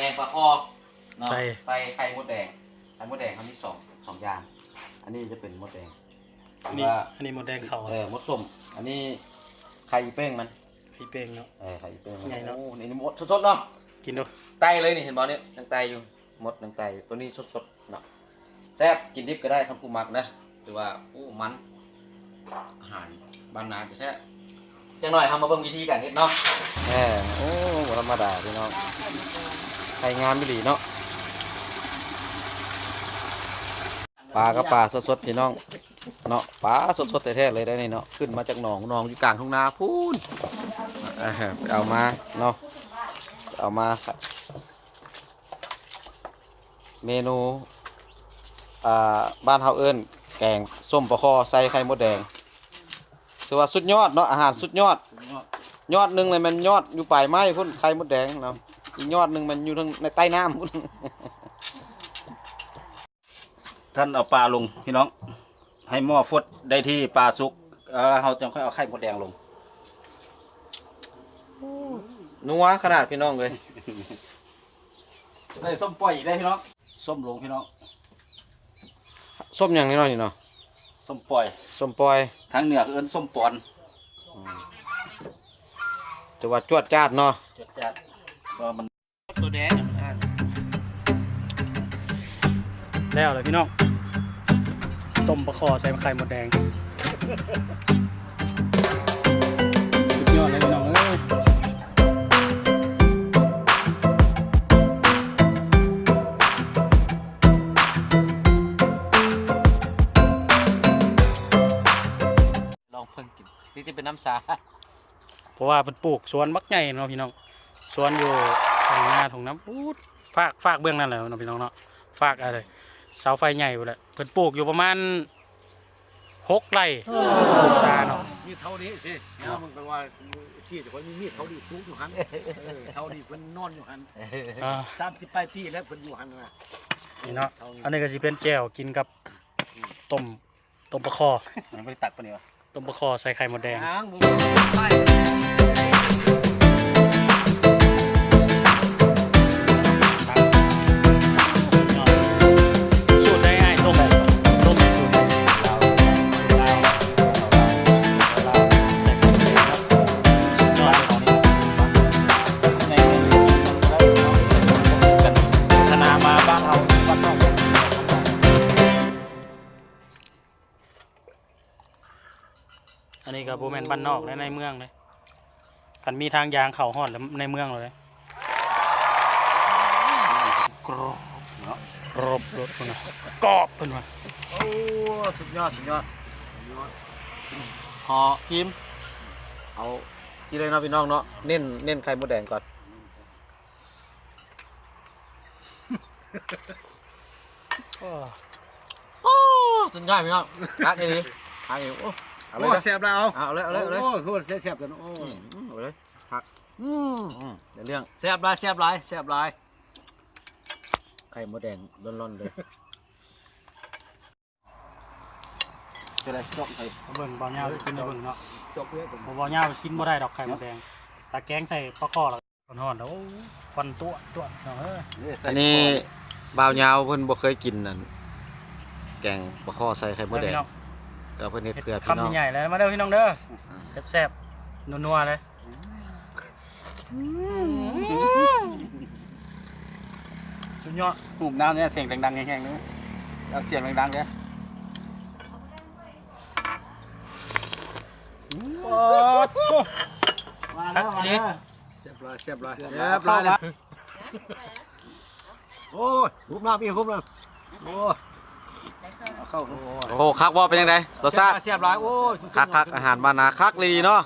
ແກງປາຄໍ່ເນາະ ໃສ່ ໃສ່ໄຂ່ມົດແດງ. ໄຂ່ມົດແດງເຮົາມີສອງ ສອງຢ່າງ ອັນນີ້ຈະເປັນມົດແດງ ອັນນີ້ ອັນນີ້ມົດແດງເຂົາ ເອີ ມົດສົ້ມ ອັນນີ້ໄຂ່ອີເປ້ງມັນ ໄຂ່ອີເປ້ງເນາະ ເອີ ໄຂ່ອີເປ້ງມັນ ໃຫຍ່ເນາະ ໂອ້ ນີ້ມົດສົດໆເນາະ ກິນດູ ໄຕເລີຍນີ້ ເຫັນບໍ່ນີ້ ຍັງໄຕຢູ່ ມົດຍັງໄຕ ໂຕນີ້ສົດໆເນາະ ແຊບ ກິນດິບກໍໄດ້ ຄັນຜູ້ມັກເດີ ຖືວ່າ ໂອ້ ມັນ ອາຫານບ້ານນາແທ້ໆ. ຈັກໜ້ອຍເຮົາມາເບິ່ງວິທີການເຮັດເນາະ ແມ່ນ ໂອ້ ບໍ່ທຳມະດາພີ່ນ້ອງ ໄຂ່ງາມອີ່ຫຼີເນາະ ປາກໍປາສົດໆພີ່ນ້ອງເນາະ ປາສົດໆແທ້ໆເລີຍໄດ໋ນີ້ເນາະ ຂຶ້ນມາຈາກໜອງ ໜອງຢູ່ກາງທົ່ງນາພຸ້ນ ເອີ ໄປເອົາມາເນາະ ເອົາມາ ເມນູ ອ່າ ບ້ານເຮົາເອີ້ນແກງສົ້ມປາຄໍ່ໃສ່ໄຂ່ມົດແດງ ຖືວ່າສຸດຍອດເນາະ ອາຫານສຸດຍອດ ຍອດໜຶ່ງລະແມ່ນຍອດຢູ່ປາຍໄມ້ພຸ້ນ ໄຂ່ມົດແດງເນາະ ອີກຍອດໜຶ່ງແມ່ນຢູ່ທາງໃນໃຕ້ນ້ຳພຸ້ນ. ທ່ານເອົາປາລົງພີ່ນ້ອງ ໃຫ້ໝໍ້ຟົດໄດ້ທີ່ ປາສຸກ ແລ້ວເຮົາຈັ່ງຄ່ອຍເອົາໄຂ່ມົດແດງລົງ ນົວຂະໜາດພີ່ນ້ອງເອີຍ. ໃສ່ສົ້ມປ່ອຍອີກໄດ້ພີ່ນ້ອງ ສົ້ມລົງພີ່ນ້ອງ ສົ້ມຫຍັງນີ້ເນາະ ນີ້ເນາະ ສົ້ມປ່ອຍ ສົ້ມປ່ອຍ ທາງເໜືອເອີ້ນສົ້ມປອນ ອືມ ຖືວ່າຈວດຈາດເນາະ ຈວດຈາດ ເພາະວ່າມັນ ຕົວແດງ ແລ້ວລະພີ່ນ້ອງ ຕົ້ມປາຄໍ່ໃສ່ໄຂ່ມົດແດງ ສຸດຍອດເລີຍພີ່ນ້ອງເອີຍ. ລອງເບິ່ງກິນ ຫຼືຊິເປັນນ້ຳຊາ ເພາະວ່າເພິ່ນປູກສວນບັກໃຫຍ່ເນາະພີ່ນ້ອງ ສວນຢູ່ທົ່ງນາທົ່ງນາ ປູດ ຟາກ ຟາກເບື້ອງນັ້ນແຫຼະເນາະພີ່ນ້ອງເນາະ ຟາກ ເອີ ເສົາໄຟໃຫຍ່ພຸ້ນແຫຼະ ເພິ່ນປູກຢູ່ປະມານຫົກໄຮ່ ໂອ້ ອົງສາເນາະ ມີເທົ່ານີ້ຊິ ຍາມມັນກໍວ່າ ຊິຈະຄ່ອຍມີ ມີເທົ່ານີ້ປູກຢູ່ຫັ້ນ ເອີ ເທົ່ານີ້ເພິ່ນນອນຢູ່ຫັ້ນ ອ່າ ສາມສິບປາຍປີແລ້ວເພິ່ນຢູ່ຫັ້ນນະ ນີ້ເນາະ ເທົ່ານີ້ ອັນນີ້ກໍຊິເປັນແຈ່ວກິນກັບ ອືມ ຕົ້ມ ຕົ້ມປາຄໍ່ ຍັງບໍ່ໄດ້ຕັກປານນີ້ຫວາ ຕົ້ມປາຄໍ່ໃສ່ໄຂ່ມົດແດງ ຍັງບໍ່ໄດ້ ສູດໃດອ້າຍ ຕົ້ມ ຕົ້ມໃນສູດລາວ ສູດລາວ ລາວ ໃສ່ໄຂ່ມົດແດງເນາະ ສຸດຍອດເລີຍ ໃນເມືອງ ພັດທະນາມາບ້ານເຮົາ ບ້ານເຮົາ. ອັນນີ້ກໍບໍ່ແມ່ນບ້ານນອກເດ້ ໃນເມືອງເດ້ ຄັນມີທາງຢາງເຂົ້າຮອດແລ້ວໃນເມືອງເລີຍ ກຣອບເນາະ ກຣອບໂລດພຸ້ນນະ ກອບເພິ່ນວ່າ ໂອ້ ສຸດຍອດ ສຸດຍອດ ຂໍຊີມ ເອົາຊີ້ເລີຍເນາະ ພີ່ນ້ອງເນາະ ເນັ້ນ ເນັ້ນໄຂ່ມົດແດງກ່ອນ. ໂອ້ ໂອ້ ສຸດຍອດພີ່ນ້ອງ ຄັກອີ່ຫຼີ ຄັກອີ່ຫຼີ ໂອ້ ເອົາເລີຍ ໂອ້ ນະ ແຊບຫຼາຍ ເອົາ ເອົາເລີຍ ເອົາເລີຍ ເອົາເລີຍ ໂອ້ ຄືວ່າແຊບໆ ໂອ້ ອືມ ເອົາເລີຍ ຄັກ ອືມ ອືມ ໄດ້ເລື່ອງ ແຊບຫຼາຍ ແຊບຫຼາຍ ແຊບຫຼາຍ ໄຂ່ມົດແດງລ້ອນໆເລີຍ. ຈະໄດ້ຈອກໃຫ້ເບິ່ງ ບ່າວຍາວຊິກິນໃຫ້ເບິ່ງເນາະ ຈອກເລີຍ ບໍ່ ບ່າວຍາວກິນບໍ່ໄດ້ດອກໄຂ່ມົດແດງ ຖ້າແກງໃສ່ປາຄໍ່ລະ ຮ້ອນໆ ໂອ້ ຄວັນຕົວະໆ ເນາະ ເອີຍ ອັນນີ້ບ່າວຍາວເພິ່ນບໍ່ເຄີຍກິນນັ້ນ ແກງປາຄໍ່ໃສ່ໄຂ່ມົດແດງ ເອີ ເພິ່ນເຮັດເພື່ອພີ່ນ້ອງ ຄຳໃຫຍ່ໆ ເລີຍ ມາເດີພີ່ນ້ອງເດີ ອືມ ແຊບໆ ນົວໆ ເລີຍ. ອືມ ສຸດຍອດ ຫູບນ້ຳນີ້ສຽງດັງໆ ແຮງໆ ເດີ ເອົາສຽງດັງໆ ເດີ ອືມ ໂອ້ໂຫ ມາແລ້ວ ມາແລ້ວ ແຊບຫຼາຍ ແຊບຫຼາຍ ແຊບຫຼາຍ ແຊບຫຼາຍ ໂອ້ຍ ຫູບນ້ຳອີກ ຫູບນ້ຳ ໂອ້ຍ ໂອ້ ຄັກບໍ່ ເປັນຈັ່ງໃດ ລົດຊາດ ແຊບຫຼາຍ ໂອ້ຍ ຄັກໆ ອາຫານບ້ານນາ ຄັກອີ່ຫຼີເນາະ.